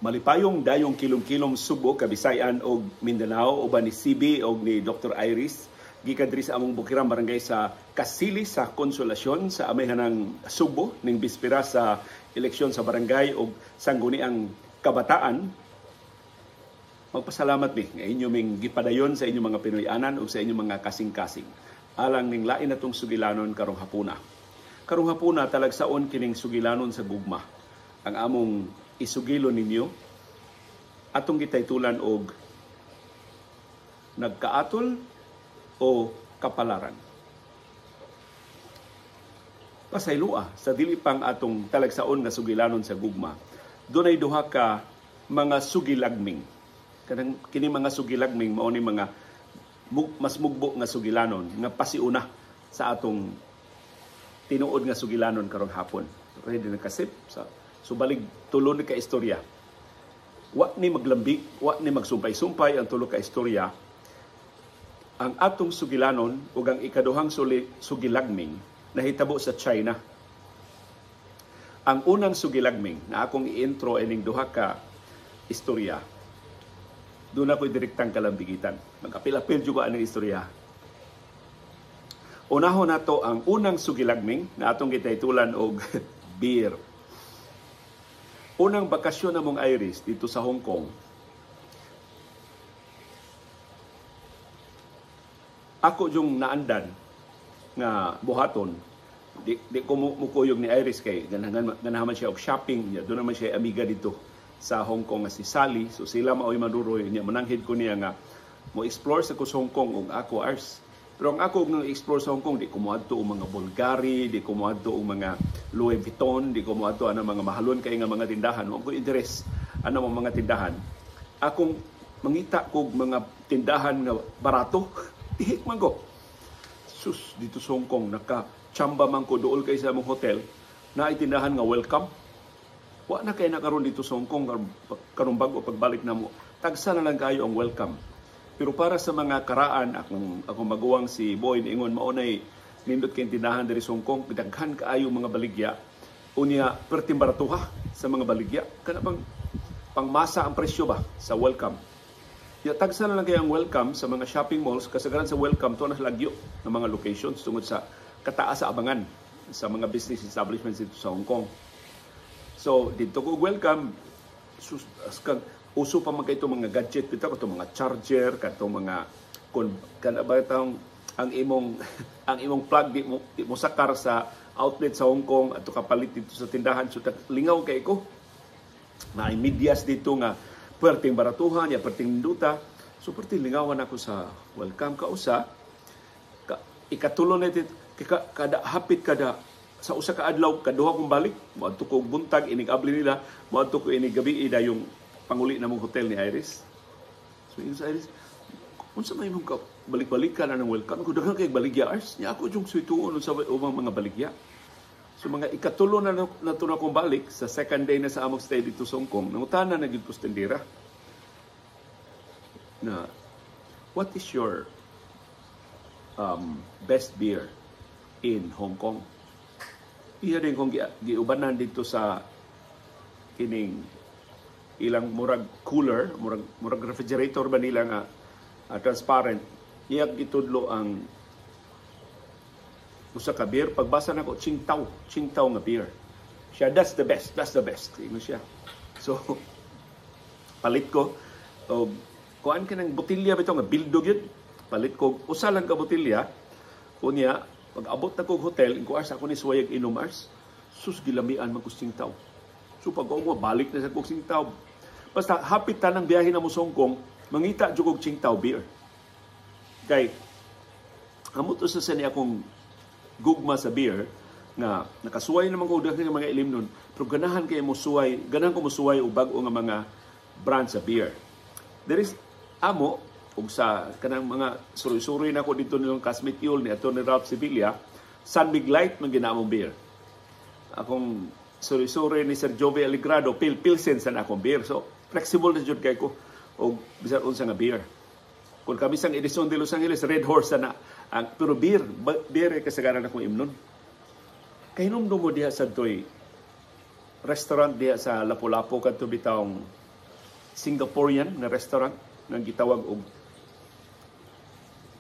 Malipayong dayong kilom-kilom Subo, Kabisayan og Mindanao uban ni CB og ni Dr. Iris gikan diri sa among bukirang barangay sa Kasili sa Konsolasyon sa amihanang Subo ning bispera sa eleksyon sa barangay og sangguniang kabataan. Magpasalamat mi nga inyo ming gipadayon sa inyong mga Pinoy-anan ug sa inyong mga kasing-kasing. Alang ning lain natong sugilanon karong hapuna. Karong hapuna talagsaon kining sugilanon sa gugma. Ang among isugilo ninyo atong gitaytulan og nagkaatol o kapalaran. Pasaylua sa dili pang atong talagsaon nga sugilanon sa gugma, dunay duha ka mga sugilagming. Kanang kini mga sugilagming mao ni mga mas mugbo nga sugilanon nga pasiuna sa atong tinuod nga sugilanon karong hapon. Ready na kasip sa subalig tulo ni ka istorya. Wa ni maglambig, wa ni magsumpay-sumpay ang tulo ka istorya. Ang atong sugilanon ug ang ikaduhang sugilagming nahitabo sa China. Ang unang sugilagming na akong i-intro ining duha ka istorya, doon ako'y direktang kalambigitan. Mag-apil-apil juga ang istorya. Unahon nato ang unang sugilagming na atong gitaytulan og beer. Unang bakasyon namong Iris dito sa Hong Kong. Ako yung naandan nga buhaton, di ko mukuyog ni Iris kay ganahan man siya og shopping niya. Doon naman siya amiga dito sa Hong Kong nga si Sally. So sila maoy maduroy niya. Mananghid ko niya nga mo explore sa ko sa Hong Kong og ako ars. Pero ang ako nga explore sa Hong Kong, di ko moadto og mga Bulgari, di ko moadto og mga Louis Vuitton, di ko moadto ana mga mahalon kay nga mga tindahan. Wa ko interes ana mga tindahan. Akong mangita kog mga tindahan nga barato, tihik man ko. Sus, dito sa Hong Kong naka-chamba man ko duol kay sa among hotel, naay tindahan nga welcome. Wa na kay nakaron dito sa Hong Kong karong bag-o pagbalik namo. Tagsa na lang kayo ang welcome. Pero para sa mga karaan, akong maguwang si Boy niingon maunay nindot kay tindahan diri sa Hong Kong, daghan kaayo mga baligya. Unya perting baratuha sa mga baligya. Kana bang pangmasa ang presyo ba sa welcome? Ya tagsa na lang kay ang welcome sa mga shopping malls, kasagaran sa welcome to na lagyo ng mga locations tungod sa kataas sa abangan sa mga business establishments dito sa Hong Kong. So dito ko welcome, sus, kag uso pa man kay itong mga gadget bitaw, katong mga charger, katong mga kun kana ba itong ang imong ang imong plug di mo sakar sa outlet sa Hong Kong ato kapalit dito sa tindahan. So lingaw kay ko. Naay medyas dito nga perting baratuhan, ya perting ninduta. So perting lingawan ako sa welcome kausa. Ka, ikatulo na dito, kada hapit kada sa usa ka adlaw kaduha kong balik, moadto ko buntag inig abli nila, moadto ko inig gabi dayong panguli na mong hotel ni Iris. So yun sa Iris, unsa may mong balik-balikan na ng welcome? Kung daghan kay baligya, Ars, niya ako yung suituon sa umang mga baligya. So mga ikatulo na nato na akong balik, sa second day na sa among stay dito sa Hong Kong, nangutana na gyud ko sa tindera na, what is your best beer in Hong Kong? Iya din kong giubanan dito sa kining ilang murag cooler, murag refrigerator ba nila nga transparent. Iyang gitudlo ang usa ka beer. Pagbasa nako, Tsingtao, Tsingtao nga beer. Siya, that's the best, that's the best. Ingon siya. So palit ko og kuan ka ng botilya bitaw nga bildog yun. Palit ko usa lang ka botilya. Unya pag abot na kog hotel, inko ars ako ni suwayag inom ars. Sus, gilamian man ko Tsingtao. So pag ako balik na sa kog Tsingtao. Basta hapit tanang biyahe na mo sa Hong Kong, mangita jud og Tsingtao beer. Kay amot usa sa niya akong gugma sa beer nga nakasuway naman ko daghan mga ilim nun, pero ganahan kay mo suway, ganahan ko mosuway og bag-o nga mga brand sa beer. There is amo og sa kanang mga suroy-suroy nako dito nilang classmate yul ni Atty. Ralph Sevilla, San Mig Light man ginaamong beer. Akong suroy-suroy ni Sir Jovi Aligrado, Pilsen sa akong beer. So flexible na jud kay ko og bisan unsa nga beer. Kung kami sang Edison de Los Angeles, Red Horse na ang pero beer, beer kasagaran akong imnon. Kay hinumdum mo diha sa toy restaurant diha sa Lapu-Lapu kadto bitawng Singaporean nga restaurant nga gitawag og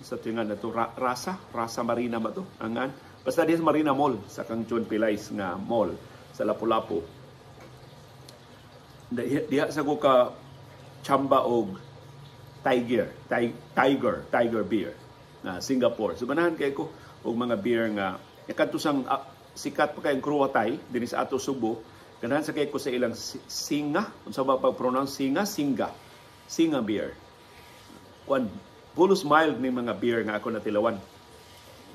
sa tingan na to, Rasa Marina ba to angan, basta di sa Marina Mall sa kang John Pilais nga mall sa Lapu-Lapu. Diha sa ko ka chamba og Tiger Tiger Tiger beer na Singapore. So ganahan kay ko og mga beer nga kadto sang sikat pa kay ang Kruatay dinhi sa ato Subo. Ganahan sa kay ko sa ilang Singa, unsa ba pag-pronounce, Singa, Singa, Singa beer. Kwan, pulos mild ni mga beer nga ako natilawan.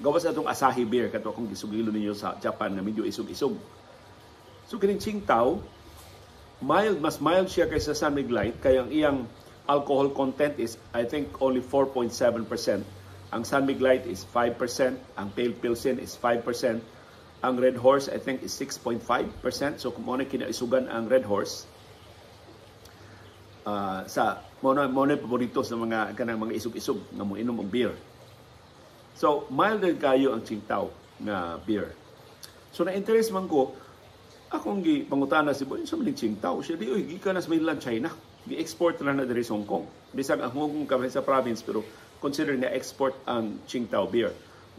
Gawas atong Asahi beer kato akong gisugilo ninyo sa Japan na medyo isog-isog. So kining Tsingtao, mild, mas mild siya kaysa San Mig Light kay ang iyang alcohol content is, I think, only 4.7%. Ang San Mig Light is 5%, ang Pale Pilsen is 5%, ang Red Horse, I think, is 6.5%. So kung mo na kinaisugan ang Red Horse, sa mo na paborito sa mga kanang mga isog-isog nga mo inom og beer. So milder kayo ang Tsingtao nga beer. So na-interest man ko, akong gi pangutana si Boy, sa man Tsingtao? Siya di, oy, gikan na sa mainland China. Gi-export na na diri sa Hong Kong. Bisag ang Hong Kong kami sa province, pero consider nga export ang Tsingtao beer.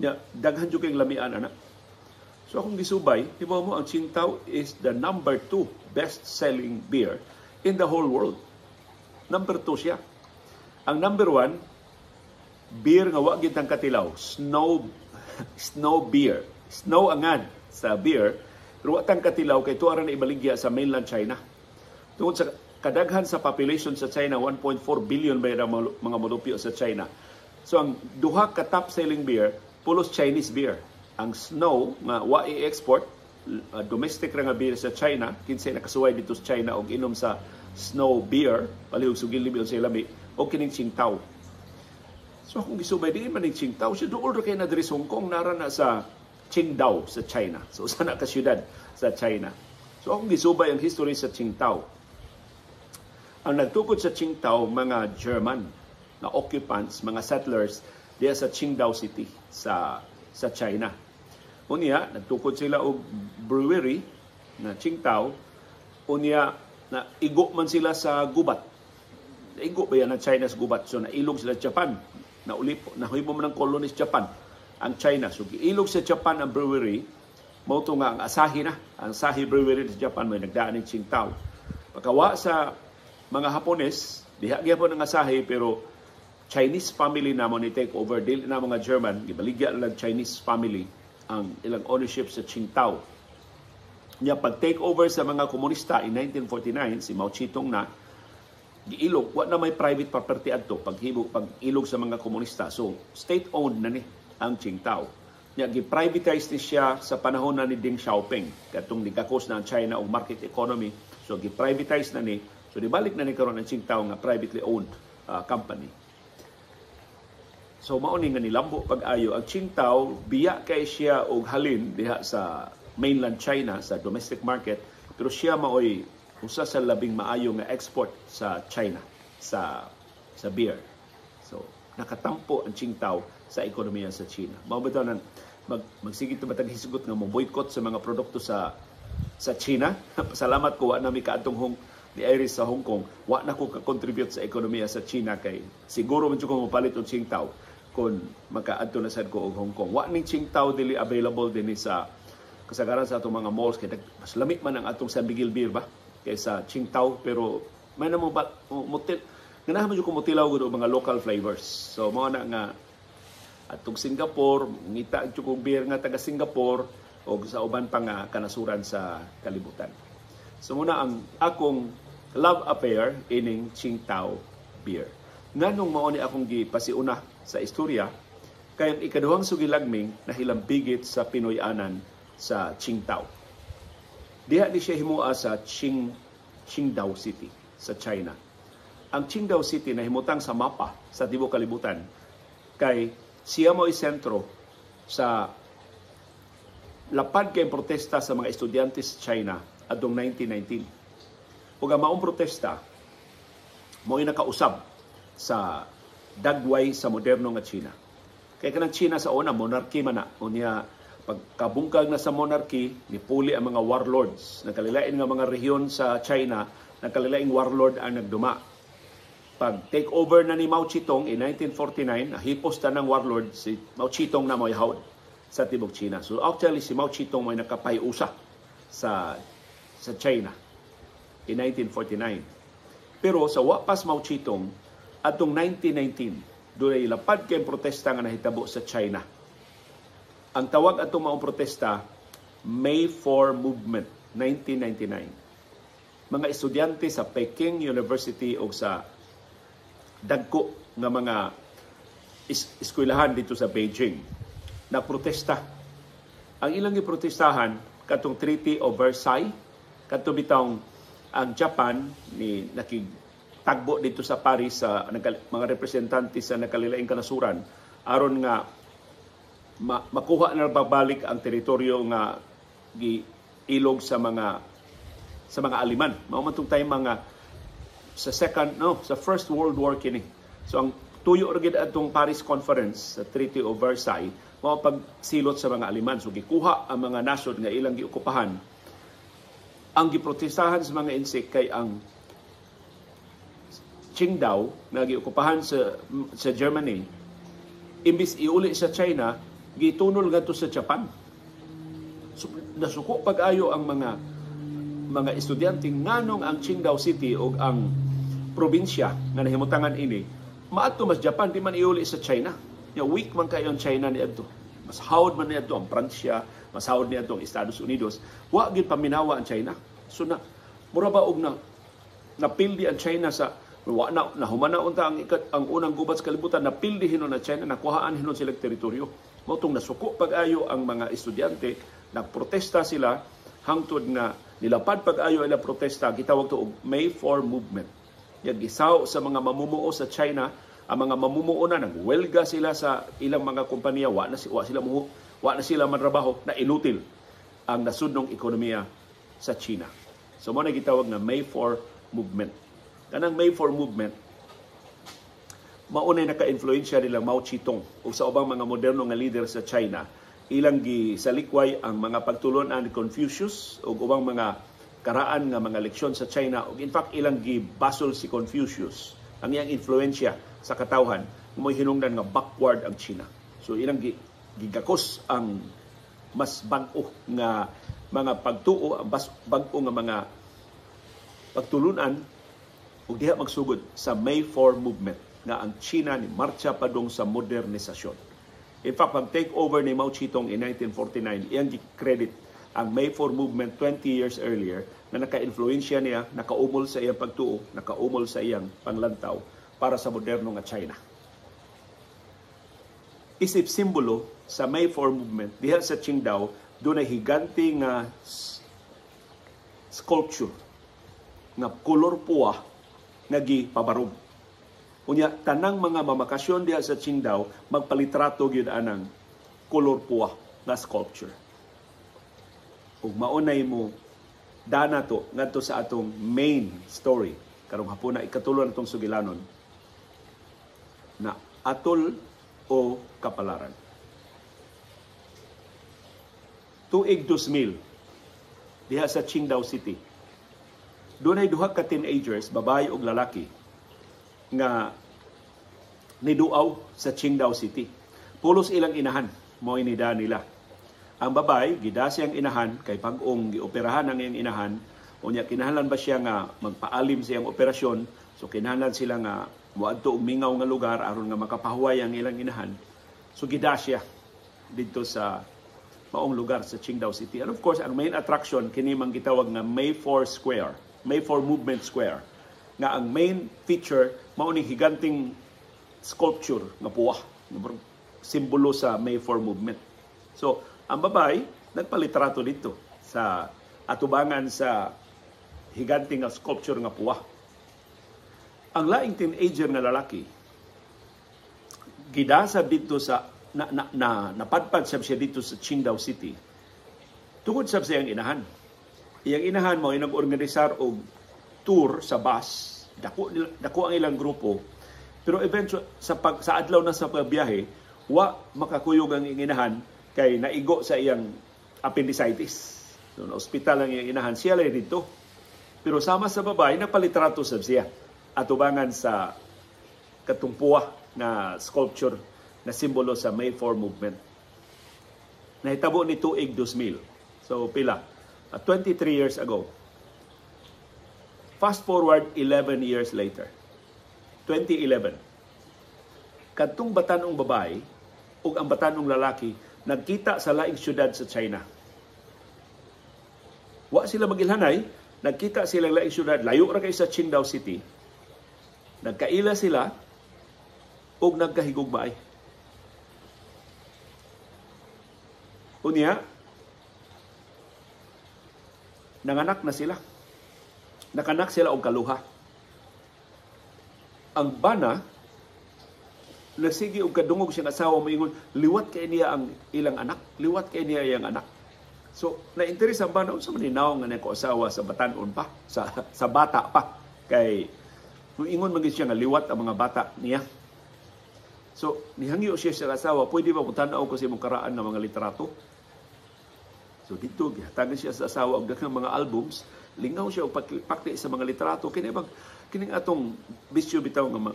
Nya daghan jud kay lamian ana. So akong gisubay, hibaw mo ang Tsingtao is the number two best-selling beer in the whole world. Number two siya. Ang number one, beer nga wa gid katilaw, Snow Snow beer. Snow angan sa beer, pero wa tang katilaw kay tuwa ra na ibaligya sa mainland China. Tungod sa kadaghan sa population sa China, 1.4 billion ba ang mga molupyo sa China. So ang duha ka top selling beer, pulos Chinese beer. Ang Snow nga wa i-export, domestic ra nga beer sa China, kinsay nakasuway dito sa China og inom sa Snow beer, palihog sugil libi sa lami, o kining Tsingtao. So akong gisubay, di man ning Tsingtao, siya duol ra kay na diri sa Hong Kong, nara na sa Qingdao sa China. So usa na ka syudad sa China. So akong gisubay ang history sa Tsingtao. Ang nagtukod sa Tsingtao, mga German na occupants, mga settlers diya sa Qingdao City sa China. Unya, nagtukod sila og brewery na Tsingtao. Unya, na igo man sila sa gubat. Igo ba yan ang China sa gubat? So nailog sila sa Japan. Naulip, nahimo man ang colony sa Japan ang China. So giilog sa Japan ang brewery, mao to nga ang Asahi na. Ang Asahi Brewery sa Japan may nagdaan ng Tsingtao. Pagkawa sa mga Hapones, diha gyapon ang Asahi, pero Chinese family na mo ni take over, dili na mga German, gibaligya lang Chinese family ang ilang ownership sa Tsingtao. Nya pag take over sa mga komunista in 1949, si Mao Zedong na giilog, wa na may private property adto paghimo pag ilog sa mga komunista. So state owned na ni ang Tsingtao. Nya gi-privatize ni siya sa panahon na ni Deng Xiaoping katong nigakos na ang China og market economy. So gi-privatize na ni. So dibalik na ni karon ang Tsingtao nga privately owned company. So mao ni nga nilambo pag-ayo ang Tsingtao, biya kay siya og halin diha sa mainland China sa domestic market, pero siya maoy usa sa labing maayo nga export sa China sa beer. So nakatampo ang Tsingtao sa ekonomiya sa China. Mao bitaw nang magsige to matag hisgot nga mo boycott sa mga produkto sa China. Pasalamat ko wa na mi kaadtong Hong ni Iris sa Hong Kong, wa na ko ka-contribute sa ekonomiya sa China kay siguro man jud ko mopalit og Tsingtao kung makaadto na sad ko og Hong Kong. Wa ning Tsingtao dili available dinhi sa kasagaran sa atong mga malls kay mas lami man ang atong San Miguel beer ba kaysa Tsingtao, pero may na mo ba mutil ganahan man jud ko motilaw gud og mga local flavors. So mao na nga atong Singapore, ngita jud kong beer nga taga Singapore o sa uban pa nga kanasuran sa kalibutan. So muna ang akong love affair ining Tsingtao beer. Nganong mao ni akong gipasiuna sa istorya, kay ang ikaduhang sugilagming nahilambigit sa Pinoy-anan sa Tsingtao. Diha ni siya himua sa Qingdao City sa China. Ang Qingdao City nahimutang sa mapa sa tibuok kalibutan kay siya mo'y sentro sa lapad kay protesta sa mga estudyante sa China adtong 1919. Ug ang maong protesta mo'y nakausab sa dagway sa moderno nga China. Kay kanang China sa una, monarchy man na, unya Pagkabungkag na sa monarchy, nipuli ang mga warlords. Nagkalilain nga mga rehiyon sa China, nagkalilaing warlord ang nagduma. Pag take over na ni Mao Zedong in 1949, nahipos ta ng warlord, si Mao Zedong na mo'y hawd sa tibok China. So actually si Mao Zedong mo'y nakapayusa sa China in 1949. Pero sa wapas Mao Zedong, atong 1919, dunay lapad kay protesta nga nahitabo sa China. Ang tawag atong maong protesta, May 4 Movement, 1999. Mga estudyante sa Peking University o sa dagko nga mga eskwelahan dito sa Beijing na protesta. Ang ilang giprotestahan katong Treaty of Versailles, kadto bitawng ang Japan ni nakigtagbo dito sa Paris sa mga representante sa nakalilaing kanasuran aron nga makuha na babalik ang teritoryo nga giilog sa mga Aliman. Mao man tong time mga sa second no sa First World War kini. So ang tuyo ra gid atong Paris Conference sa Treaty of Versailles mao pagsilot sa mga Aliman. So gikuha ang mga nasod nga ilang giokupahan. Ang giprotestahan sa mga insik kay ang Qingdao nga giokupahan sa Germany, imbis iuli sa China, gitunol ngadto sa Japan. So, nasuko pag-ayo ang mga estudyante nganong ang Qingdao City o ang probinsya nga nahimutangan ini maadto mas Japan, di man iuli sa China. Ya weak man kayo ang China niadto. Mas hawd man niadto ang Pransya, mas hawd niadto ang Estados Unidos. Wa gyud paminawa ang China. So na mura ba og na napildi ang China sa wa na nahuman na unta ang unang gubat sa kalibutan, napildi hinon na China, nakuhaan hinon sila teritoryo. Mao tong nasuko pag-ayo ang mga estudyante, nagprotesta sila hangtod nga nilapad pag-ayo ila protesta, gitawag to og May 4 Movement. Yang gisaw sa mga mamumuo sa China, ang mga mamumuo na nagwelga sila sa ilang mga kompanya, wa na sila manrabaho, na inutil ang nasudnong ekonomiya sa China. So mo na gitawag na May 4 Movement. Kanang May 4 Movement maunay naka-influensya nila Mao Zedong ug sa ubang mga moderno nga leader sa China. Ilang gisalikway ang mga pagtulon-an ni Confucius ug ubang mga karaan nga mga leksyon sa China, ug in fact ilang gibasol si Confucius, ang iyang influensya sa katawhan, mo'y hinungdan nga backward ang China. So ilang gigakos ang mas bag-o nga mga pagtuo, ang bag-o nga mga pagtulunan, ug diha magsugod sa May 4 Movement nga ang China ni marcha padung sa modernisasyon. In fact, pag take over ni Mao Zedong in 1949, iyang gi-credit ang May 4 Movement 20 years earlier na naka-influensya niya, nakaumol sa iyang pagtuo, nakaumol sa iyang panglantaw para sa moderno nga China. Isip simbolo sa May 4 Movement, diha sa Qingdao, dunay higante nga sculpture nga kolor puwa nga gipabarog. Unya tanang mga mamakasyon diha sa Qingdao magpalitrato gyud anang kolor puwa nga sculpture. Ug maunay mo dana to ngadto sa atong main story karong hapuna, ikatulo na itong sugilanon na atol o kapalaran. Tuig 2000, diha sa Qingdao City, dunay duha ka teenagers, babae ug lalaki, nga niduaw sa Qingdao City. Pulos ilang inahan, mo'y nida nila. Ang babae, gida siyang inahan, kay pag-ong gioperahan ang iyang inahan, unya kinahanglan ba siya nga magpaalim sa iyang operasyon, so kinahanglan sila nga moadto og mingaw nga lugar aron nga makapahuway ang ilang inahan. So gida siya didto sa maong lugar sa Qingdao City. And of course, ang main attraction kini mang gitawag nga May 4 Square, May 4 Movement Square, nga ang main feature mao ni higanting sculpture nga puwa, simbolo sa May 4 Movement. So, ang babae nagpalitrato dito sa atubangan sa higanting nga sculpture nga puwa. Ang laing teenager nga lalaki gidasa dito sa na, na, na napadpad sab siya dito sa Qingdao City tungod sab sa iyang inahan. Iyang inahan mao nag-organisar og tour sa bus, dako dako ang ilang grupo, pero eventually sa adlaw na sa pagbiyahe, wa makakuyog ang iyang inahan Kay naigo sa iyang appendicitis. So, na ospital ang iyang inahan, siya lang dito. Pero sama sa babae, nagpalitrato sab siya atubangan sa katong pua na sculpture na simbolo sa May 4 movement. Nahitabo ni tuig 2000. So pila? 23 years ago. Fast forward 11 years later. 2011. Kadtong batanong babae ug ang batanong lalaki nagkita sa laing syudad sa China. Wa sila magilhanay, nagkita sila laing syudad, layo ra kay sa Qingdao City. Nagkaila sila ug nagkahigugmaay. Unya, nanganak na sila. Nakanak sila og kaluha. Ang bana, nasigi og kadungog siyang asawa, moingon, liwat kay niya ang ilang anak, liwat kay niya iyang anak. So, na-interest ang bana, unsa man ni nawong nga ko asawa sa batan-on pa, sa bata pa. Kay moingon man siya nga liwat ang mga bata niya. So, nihangyo siya sa asawa, "Pwede ba mutan-aw ko sa imong karaan ng mga litrato?" So dito, gihatagan siya sa asawa og daghang mga albums, lingaw siya og pakli sa mga litrato. Kini bang kining atong bisyo bitaw nga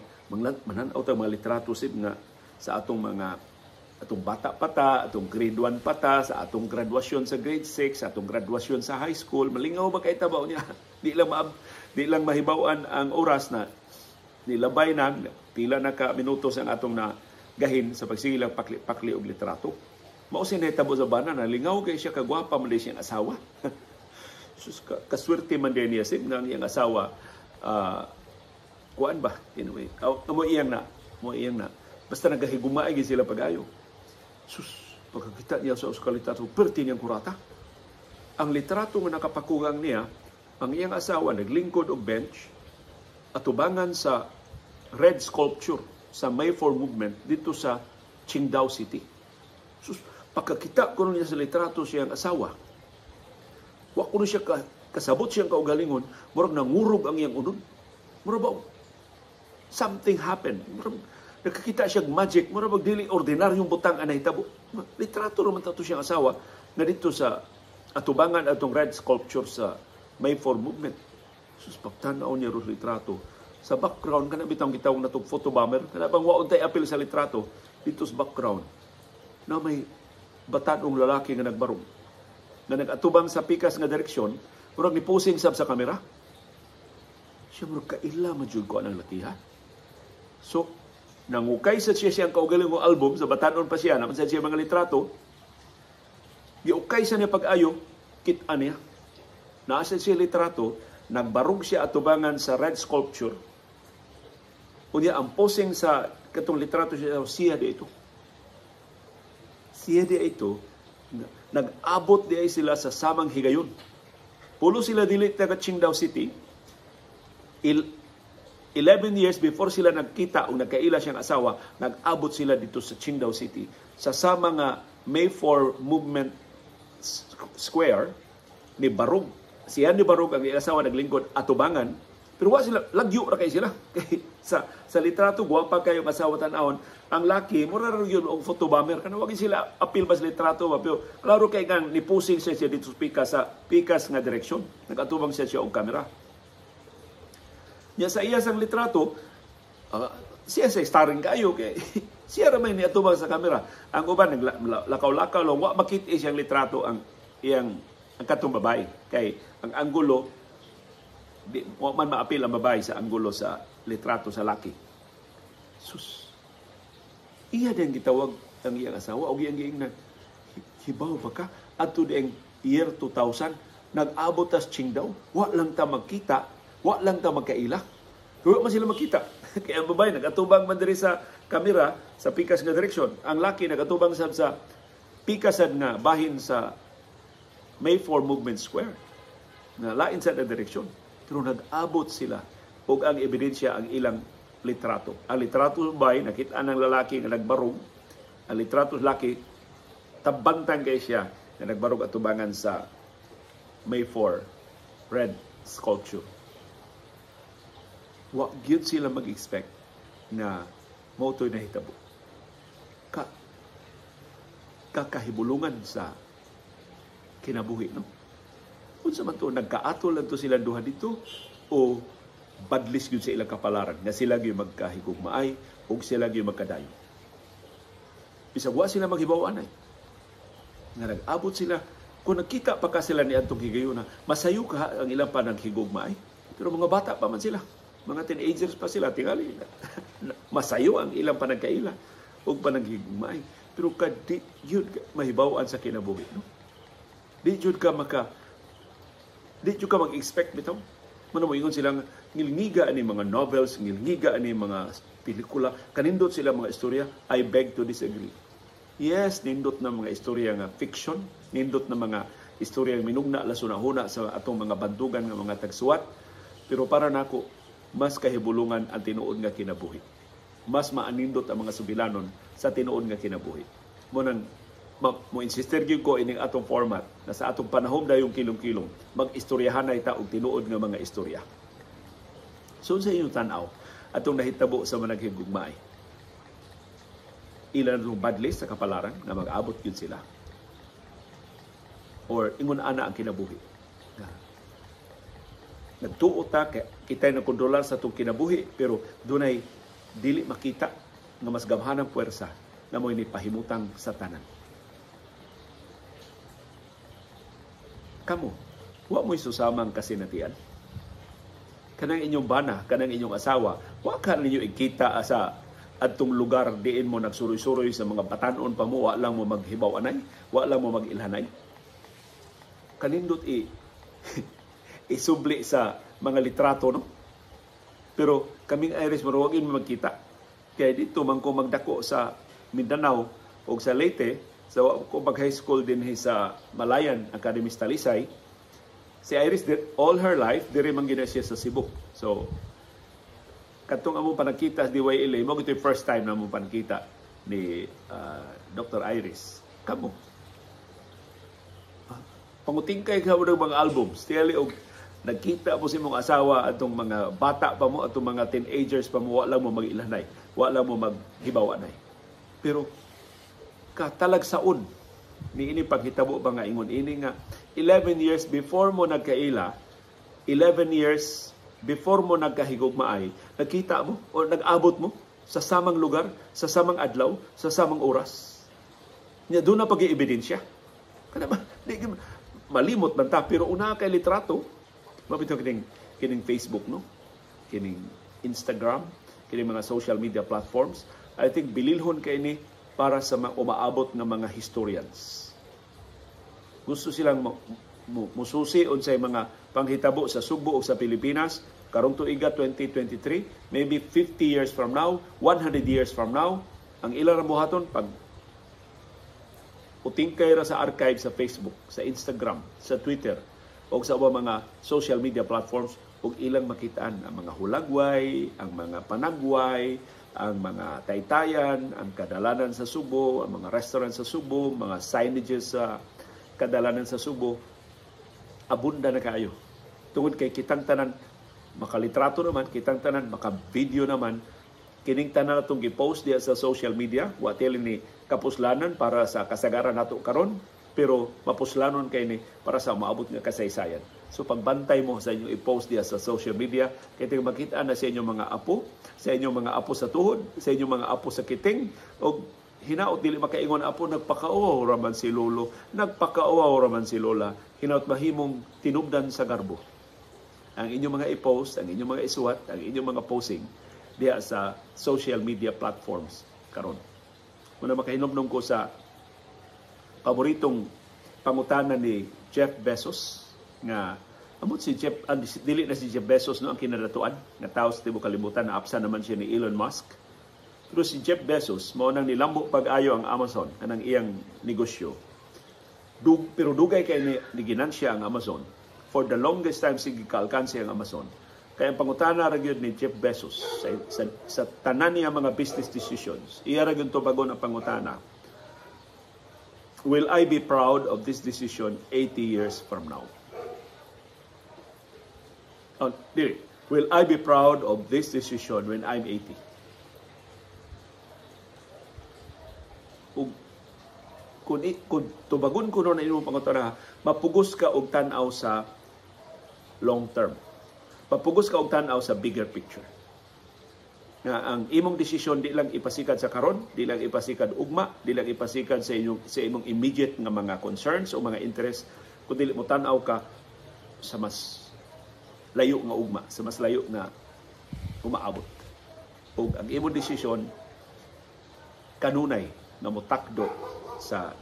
manan-aw ta mga litrato sib nga sa atong mga atong bata pata, atong grade 1 pata, sa atong graduasyon sa grade 6, sa atong graduasyon sa high school, malingaw ba kay tabaw niya? Di lang mahibaw-an ang oras na nilabay na pila na ka minutos ang atong na gahin sa pagsige lang pakli-pakli og litrato. Mao si nahitabo sa bana, nalingaw kay siya, kagwapa man siyang asawa. Sus, kaswerte man din niya sib nga ang iyang asawa, kuan ba anyway, mo iyang na, mo iyang na. Basta nagahigumaay gyud sila pag-ayo. Sus, pagkakita niya sa usa ka litrato, perti niyang kurata. Ang litrato nga nakapakugang niya, ang iyang asawa naglingkod og bench atubangan sa red sculpture sa May 4 movement dito sa Qingdao City. Sus, pagkakita ko niya sa litrato siyang asawa, wa kuno siya kasabot siyang kaugalingon, murag nangurog ang iyang unod. Murag ba, something happened. Murag, nakakita siya magic, murag bag dili ordinaryong butang ang nahitabo. Litrato naman tato siyang asawa na dito sa atubangan atong red sculpture sa May 4 movement. Sus, pagtanaw niya ro litrato, sa background, kana bitang gitawag na itong photo bomber, kana bang waon tay apil sa litrato, dito sa background, na may batanong lalaki nga nagbarog, na nag-atubang sa pikas nga direksyon, murag ni posing sab sa kamera. Siya murag kaila man jud ko anang lakiha. So, nangukay sa siya siyang kaugalingong album, sa batanon pa siya, naman sa siya mga litrato, giukay sa niya pag-ayo, kita niya. Naa sa siya litrato, nagbarog siya atubangan sa red sculpture. Unya ang posing sa katong litrato siya, siya di ito. Siya di ito, nag-abot di ay sila sa samang higayon. Pulo sila dili taga Qingdao City. 11 years before sila nagkita o nagkaila siyang asawa, nag-abot sila dito sa Qingdao City sa sama nga May 4 Movement Square ni Barog. Siya ni Barog, ang asawa naglingkod atubangan, pero wa sila, lagyo ra kay sila. Kay sa litrato gwapa kayo ang asawa tan-awon, ang laki mura ra yun og photo bomber, kana wa sila apil ba sa litrato ba, pero klaro kay nga nipusing siya siya dito sa pikas nga direksyon. Nagatubang siya siya og kamera. Nya sa iya sang litrato, siya sa starring kayo kay siya ra may niatubang sa kamera. Ang uban naglakaw-lakaw lang, wa makita siyang litrato ang iyang ang katong babae kay ang anggulo di wa man maapil ang babae sa anggulo sa litrato sa laki. Sus. Iya din gitawag ang iyang asawa og iyang giingnan. "Hibaw ba ka? Adto di ang year 2000, nag-abot tas Qingdao, wa lang ta magkita, wa lang ta magkaila." Wa man sila magkita. Kaya ang babae nagatubang man diri sa kamera sa pikas nga direksyon. Ang laki nagatubang sab sa pikasan nga bahin sa May 4 Movement Square na lain sa direksyon. Pero nag-abot sila og ang ebidensya ang ilang litrato. Ang litrato bay nakita ng lalaki nga nagbarog, ang litrato sa laki tabantang kay siya nga nagbarog atubangan sa May 4 red sculpture. Wa gyud sila mag-expect na mao to'y nahitabo. Ka Kakahibulungan sa kinabuhi, no? Unsa man to, nagkaatol lang to silang duha dito o badlis gyud sa ilang kapalaran nga sila gyud magkahigugmaay ug sila gyud magkadayo? Bisag wa sila maghibaw anay nga nag-abot sila. Kung nagkita pa ka sila ni atong higayuna, masayo ka ang ilang panaghigugmaay. Pero mga bata pa man sila, mga teenagers pa sila, tingali masayo ang ilang panagkaila ug panaghigugmaay. Pero kadi gyud mahibaw-an sa kinabuhi, no? Di jud ka mag-expect bitaw. Mano mo ingon silang ngilngiga ani mga novels, ngilngiga ani mga pelikula, kanindot sila mga istorya. I beg to disagree. Yes, nindot na mga istorya nga fiction, nindot na mga istorya nga minugna la huna sa atong mga bandugan nga mga tagsuwat, pero para nako mas kahibulungan ang tinuod nga kinabuhi. Mas maanindot ang mga sugilanon sa tinuod nga kinabuhi. Mo nang mo insister gyud ko ining atong format na sa atong panahon dayong kilong-kilong, mag-istoryahanay ta og tinuod nga mga istorya. So sa inyong tan-aw atong nahitabo sa managhigugmaay, ilan itong badlis sa kapalaran nga mag-abot gyud sila, or ingon ana ang kinabuhi? Nagtuo ta kita'y nagkontrolar sa atong kinabuhi, pero dunay dili makita nga mas gamhanang puwersa na mo'y nipahimutang sa tanan. Kamo, wa mo'y susamang kasinatian. Kanang inyong bana, kanang inyong asawa, wa ka ninyo ikita sa adtong lugar diin mo nagsuroy-suroy sa mga batanon pa mo, wa lang mo maghibaw anay, wa lang mo magilhanay. Kanindot isubli sa mga litrato, no? Pero kaming Irish, maruwagin mo magkita. Kaya dito man ko magdako sa Mindanao o sa Leyte, sa so, ko mag high school din sa Malayan Academy sa Talisay. Si Iris, all her life, diri man gina siya sa Cebu. So, katong among panagkita sa DYLA, mo ito yung first time na among panagkita ni Dr. Iris. Kamo, pangutingkay ka mo ng mga albums. Tiyali, og nagkita mo sa imong asawa atong mga bata pa mo, atong mga teenagers pa mo, wala mo mag-ilanay, wala mo maghibawanay. Pero katalagsaon ni ini paghitabo ba nga ingon ini nga 11 years before mo nagkaila, 11 years before mo nagkahigugmaay, nagkita mo o nag-abot mo sa samang lugar, sa samang adlaw, sa samang oras. Nya doon na pag-iebidensya. Kana ba? Di, malimot man ta, pero una kay litrato, mabitaw kining Facebook, no? Kining Instagram, kining mga social media platforms. I think bililhon kay ni para sa mga umaabot ng mga historians. Gusto silang mususi unsay mga panghitabo sa Sugbo o sa Pilipinas karong tuiga 2023, maybe 50 years from now, 100 years from now, ang ilang buhaton pag utingkay ra sa archive sa Facebook, sa Instagram, sa Twitter o sa ubang mga social media platforms ug ilang makitaan ang mga hulagway, ang mga panagway, ang mga taytayan, ang kadalanan sa Subo, ang mga restaurant sa Subo, mga signages sa kadalanan sa Subo. Abunda na kaayo. Tungod kay kitang tanan makalitrato naman, kitang tanan maka-video naman, kining tanan atong gi-post diya sa social media, wa tili ni kapuslanan para sa kasagaran nato karon, pero mapuslanon kay ni para sa maabot nga kasaysayan. So pagbantay mo sa inyong i-post diya sa social media, kay makita na sa inyong mga apo, sa inyong mga apo sa tuhod, sa inyong mga apo sa kiting, og hinaot dili makaingon apo, nagpakauwaw raman si lolo, nagpakauwaw raman si lola, hinaot mahimong tinubdan sa garbo ang inyong mga i-post, ang inyong mga isuwat, ang inyong mga posting diya sa social media platforms karon. Muna makahinomdom ko sa paboritong pangutana ni Jeff Bezos nga amot si Jeff, dili na si Jeff Bezos, no, ang kinadatuan nga tawo sa tibuok kalibutan, na apsa naman siya ni Elon Musk. Pero si Jeff Bezos mao nang nilambo pag-ayo ang Amazon anang iyang negosyo. Pero dugay kay ni ginansya ang Amazon. For the longest time sige kaalkanse ang Amazon. Kaya ang pangutana ra gyud ni Jeff Bezos sa tanan niya mga business decisions, iya ra gyud tubagon ang pangutana: "Will I be proud of this decision 80 years from now?" Oh, dili. "Will I be proud of this decision when I'm 80?" Ug kung Kung tubagon kuno na imong pangutana, mapugos ka og tan-aw sa long term. Mapugos ka og tan-aw sa bigger picture. Nga ang imong desisyon di lang ipasikad sa karon, di lang ipasikad ugma, di lang ipasikad sa imong immediate nga mga concerns o mga interest, kun dili mo tan-aw ka sa mas layo nga ugma, sa mas layo nga umaabot. Ug ang imong desisyon kanunay nga motakdo sa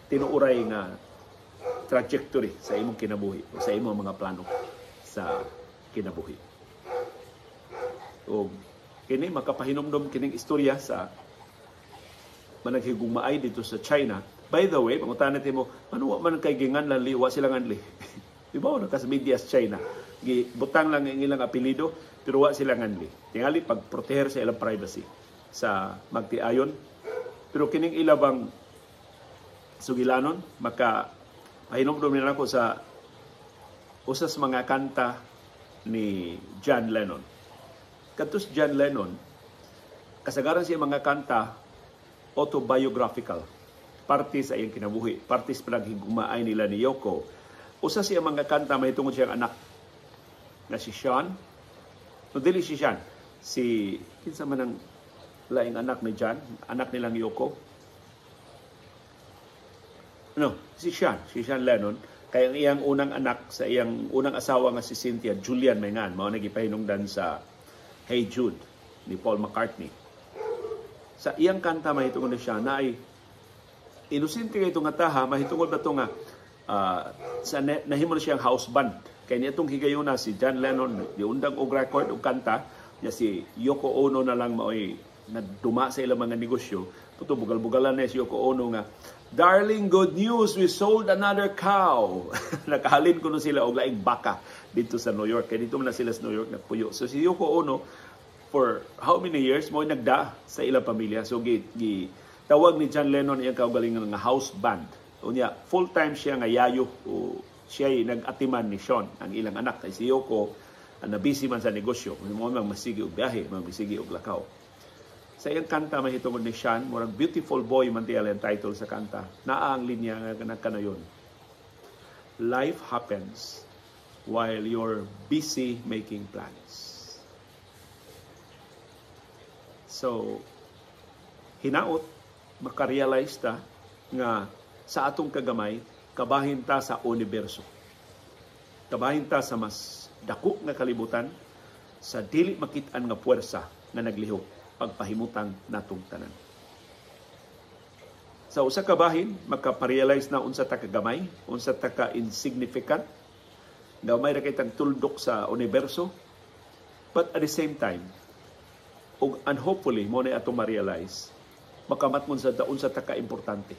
tinuuray nga trajectory sa imong kinabuhi o sa imong mga plano sa kinabuhi. O kini makapahinumdom kining istorya sa managhigugmaay dito sa China. By the way, pangutana mo, ano man kay ginganlan Li, wa sila nganli. Di ba na sa media sa China? Gibutang lang ang ilang apelyido pero wa sila nganli. Tingali pagproteher sa ilang privacy sa magtiayon. Pero kining ilabang sugilanon, maka pahinumdum nila ko sa usas mga kanta ni John Lennon. Kadtos John Lennon, kasagaran siya mga kanta autobiographical. Parte sa iyang kinabuhi, parte sa panaghigugmaay nila ni Yoko. Usa siya mga kanta mahitungod siyang anak na si Sean. No, dili si Sean. Si, kinsa man ang laing anak ni John, anak nilang Yoko. No, si Sean Lennon, kay ang iyang unang anak sa iyang unang asawa nga si Cynthia, Julian may ngan, mao nagipahinungdan sa Hey Jude ni Paul McCartney. Sa iyang kanta mahitungod na siya na ay inosente kay itong taha, mahitungod ba ito nga sa nahimo na siyang house band. Kay niadtong higayuna si John Lennon giundang og record og kanta niya, si Yoko Ono na lang maoy nagduma sa ilang mga negosyo. Puto bugal-bugalan na si Yoko Ono nga, "Darling, good news, we sold another cow." Nakahalin kuno sila og laing baka dito sa New York. Kay dito man na sila sa New York nagpuyo. So si Yoko Ono, for how many years, mo nagda sa ilang pamilya. So gi tawag ni John Lennon iyang kaugalingon nga house band. Unya, full time siya nga yayo o siya nag-atiman ni Sean, ang ilang anak. Kay si Yoko, na busy man sa negosyo. Mo mang masigi og biyahe, mang masigi og lakaw. Sa iyang kanta mahitungod ni Sean, murag Beautiful Boy man tiya ang title sa kanta. Naa ang linya nga nagkanayon. "Life happens while you're busy making plans." So, hinaot, makarealize ta nga sa atong kagamay, kabahin ta sa universo. Kabahin ta sa mas dako nga kalibutan, sa dili makit-an nga puwersa nga naglihok pagpahimutang natong tanan. Sa usa ka bahin, makaparealize na unsa ta kagamay, unsa ta ka insignificant, gamay ra kay tang tuldok sa universo. But at the same time, ug and hopefully mo na atong ma-realize, makamatngon sa unsa ta ka importante.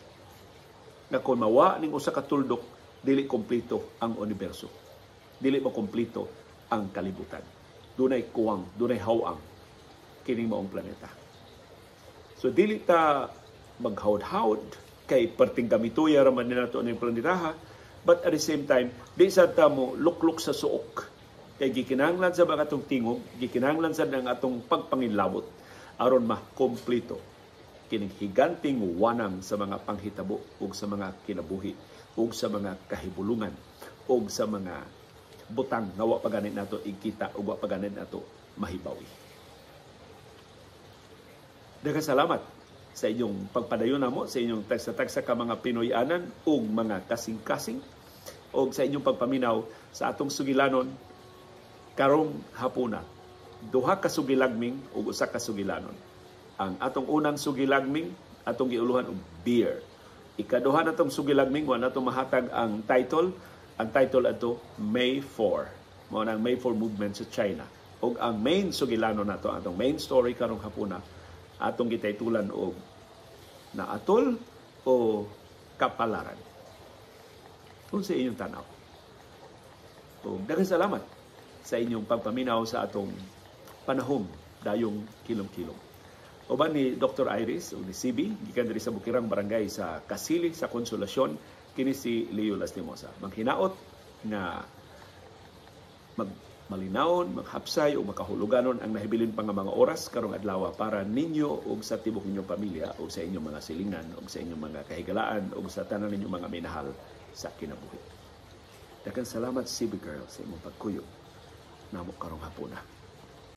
Nga kung mawa ning usa ka tuldok, dili kompleto ang universo. Dili mo kompleto ang kalibutan. Dunay kuwang, dunay hawang kining maong planeta. So dili ta maghawd-hawd kay perting gamituya ra man nato ning planetaha, but at the same time di sad ta mo luklok sa suok kay gikinahanglan sa mga atong tingog, gikinahanglan sad ang atong pagpanginlabot aron makompleto kining higanting wanang sa mga panghitabo ug sa mga kinabuhi ug sa mga kahibulungan ug sa mga butang nga wa pa ganit nato ikita ug wa pa ganit nato mahibawi. Daghang salamat sa inyong pagpadayon namo, sa inyong tagsa-tagsa ka mga Pinoy-anan ug mga kasing-kasing ug sa inyong pagpaminaw sa atong sugilanon karong hapuna. Duha ka sugilagming ug usa ka sugilanon. Ang atong unang sugilagming atong giuluhan og beer. Ikaduha natong sugilagming, wa nato mahatag ang title. Ang title ato May 4. Mao nang May 4 movement sa China. Ug ang main sugilanon nato, atong main story karong hapuna, atong gitaytulan og naatol o kapalaran. Kung sa inyong tanaw. Ug daghang salamat sa inyong pagpaminaw sa atong panahom dayong kilom-kilom. Uban ni Dr. Iris o ni CB, gikan diri sa Bukirang Barangay sa Kasili sa Konsolasyon, kini si Leo Lastimosa. Manghinaot nga mag Malinawon, maghapsay o makahuluganon ang nahibilin pa nga mga oras karong adlaw para ninyo ug sa tibok ninyong pamilya ug sa inyong mga silingan ug sa inyong mga kahigalaan ug sa tanan ninyong mga minahal sa kinabuhi. Daghang salamat, CB Girl, sa imong pagkuyog namo karong hapuna.